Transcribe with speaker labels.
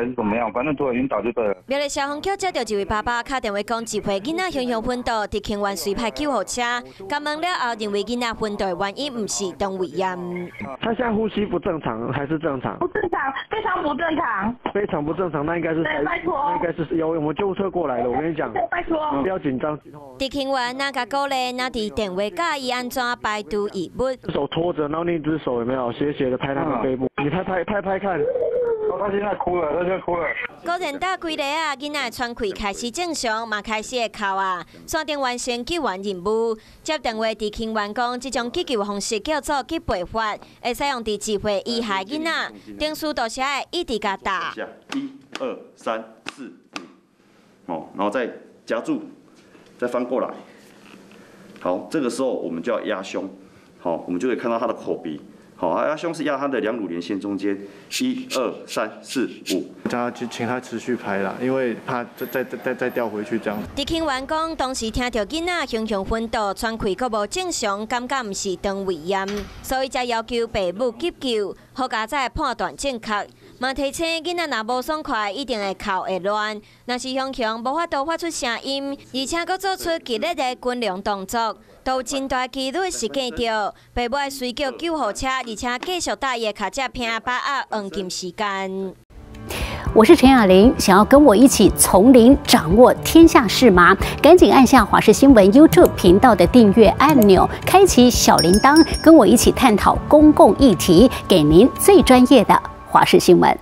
Speaker 1: 還是怎麼樣，反正突然暈倒就對了。
Speaker 2: 苗栗消防局接到一位爸爸敲電話講，1歲囡仔雄雄昏倒，佇清源隨派救護車。檢問了後，認為囡仔昏倒的原因毋是腸胃炎。
Speaker 3: 他現在呼吸不正常還是正常？
Speaker 4: 不正常，非常不正常。
Speaker 3: 非常不正常，那應該是，
Speaker 4: 拜託，
Speaker 3: 那應該是有我們救護車過來了。我跟你講，
Speaker 4: 拜託，
Speaker 3: 不要緊張。
Speaker 2: 佇清源，若共鼓勵，若佇電話教伊按怎排除異物。
Speaker 3: 手拖著，然後那隻手有沒有斜斜的拍他的背部？你拍拍拍拍看。
Speaker 1: 他現在哭了，他現在哭了。
Speaker 2: 果然搭幾下啊，囡仔喘氣開始正常，嘛開始會哭啊。山頂完成救援任務，接電話佇清源講，這種急救方式叫做急背法，會使用佇1歲以下囡仔。定時都是愛一直共打。
Speaker 5: 一、二、三、四、五，哦，然後再夾住，再翻過來。好，這個時候我們就要壓胸，好，我們就可以看到他的口鼻。好，壓胸是壓他的兩乳連線中間，一、二、三、四、五。
Speaker 6: 叫他請他持續拍啦，因為怕再再再再掉回去這樣。
Speaker 2: 佇清源講，當時聽著囡仔雄雄昏倒，喘氣閣無正常，感覺毋是腸胃炎，所以才要求爸母急救，好佳哉判斷正確。嘛提醒囡仔若無爽快，一定會哭會亂。若是雄雄無法度發出聲音，而且閣做出激烈的滾輪動作，都有真大幾率是見著，爸母愛隨叫救護車，而且繼續搭伊的跤跡拼，把握黃金時間。
Speaker 7: 我是陳雅玲，想要跟我一起從零掌握天下事嗎？趕緊按下華視新聞 YouTube 頻道的訂閱按鈕，開啟小鈴鐺，跟我一起探討公共議題，給您最專業的華視新聞。